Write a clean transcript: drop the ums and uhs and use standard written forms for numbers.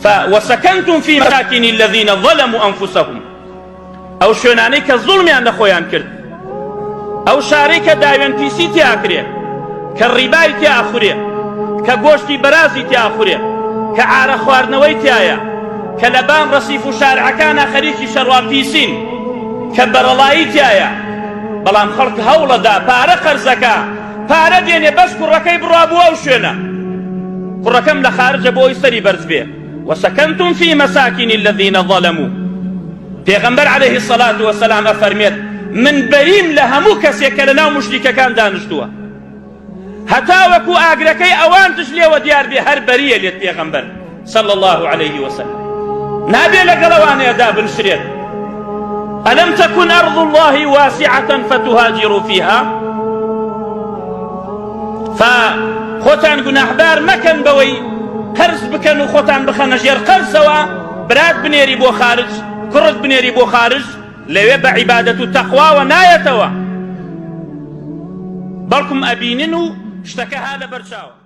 ف وسکنتم فی مساکن الذین ظلموا انفسهم ئەو شوێنانەی کە زوڵمیان لە خۆیان کرد ئەو شارەی کە داوێن پیسی تیا کرێ کە ڕیبای تیا ئەخورێ کە گۆشتی بەرازی تیا ئەخورێ کە عارە خواردنەوەی تایە کە لە بان ڕەسیف و شارعەکانە خەریکی شەڕوا پیسین کە بەرەڵایی تایە بەڵام خەڵک هەوڵەدا پارە قەرزەکە پارە دێنێ بەس کوڕەکەی بڕوا بۆ ئەو شوێنە کوڕەکەم لە خارجە بۆ ئەوی سەری بەرز بێ وسکنتم فی مساکن الذین ظلموا پێغەمبەر علیه الصلاة والسلام ئەفەرمێت من بەریم لە هەموو کەسێک کە لەناو مشریکەکان دانیشتووە هەتاوەکو ئاگرەکەی ئەوان تش لێوە دیار بێ هەر بەریە لێت پێغەمبەر صلی الله علیه وسلم نابێ لەگەڵ ئەوانەیە دابنشرێت ألم تكن أرض الله واسعة فتهاجروا فيها فخۆتان گوناحبار مەکەن بەوەی قەرز بکەن و خۆتان بخەنە ژێر قەرزەوە برات بنێری بۆ خارج کوڕت بنێری بۆ خارج لەوێ بە عیبادەت و تەقواوە نایەتەوە بەڵکم ئەبینن و شتەکە ها لەبەرچاوە.